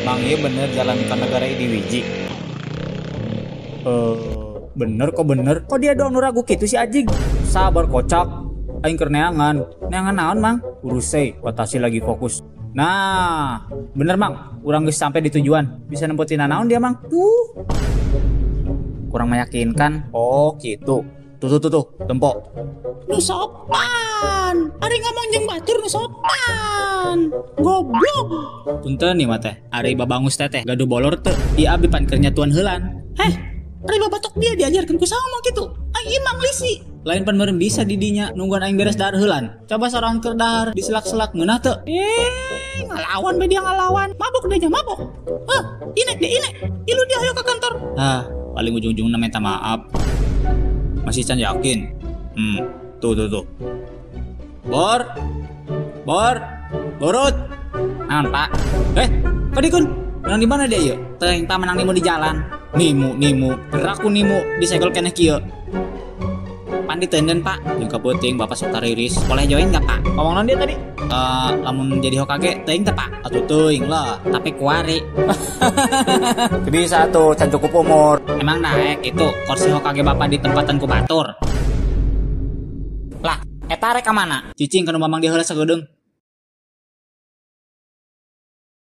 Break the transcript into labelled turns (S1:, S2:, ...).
S1: Mang, iya bener jalan ke negara di Wiji. Bener kok bener. Kok dia doang nu ragu kitu si anjing? Sabar kocak. Aing keur neangan. Neangan naon, Mang? Urusei, watashi lagi fokus. Nah, bener Mang, urang geus sampai di tujuan. Bisa nempotin naon dia, Mang? Tuh. Kurang meyakinkan. Oh, gitu. Tuh tuh tuh tuh, tempo.
S2: Nu sopan. Ari ngomong jeung batur nu sopan. Goblok.
S1: Punten nih mah teh. Ari babangus teteh gaduh bolor teu. Ieu abi pan keur nyatuan heulan.
S2: Heh, ari babatok dia diajarkeun ku saha mah kitu? Aing imang lisi.
S1: Lain pan meureun bisa di dinya nungguan aing beres dahar heulan. Coba sorangan keur dahar diselak-selak ngeunah teu?
S2: Eh, ngalawan be dia ngalawan. Mabok dia nya mabok. Heh, inek dia inek. Ilu dia hayo ke kantor.
S1: Ah, paling ujung-ujungna minta maaf. Masih can yakin? Tuh tuh tuh. Bor. Bor. Borut. Naon, Pak? Kok dikun? Menang di mana dia ieu? Teuing Pak menang nimu di jalan. Nimu, nimu. Geraku nimu disegel keneh kieu. Pan ditenden, Pak. Jeung kapeuting Bapak sok tariris. Boleh join nggak, Pak? Ngomong naon dia tadi? Lamun jadi Hokage teuing teh, Pak. Atuh teuing lah, tapi kuari. Bisa tuh can cukup umur. Emang naik itu kursi Hokage Bapak di tempatan ku batur. Lah, eta rek ka mana? Cicing kanu mamang dia heula sagedeung.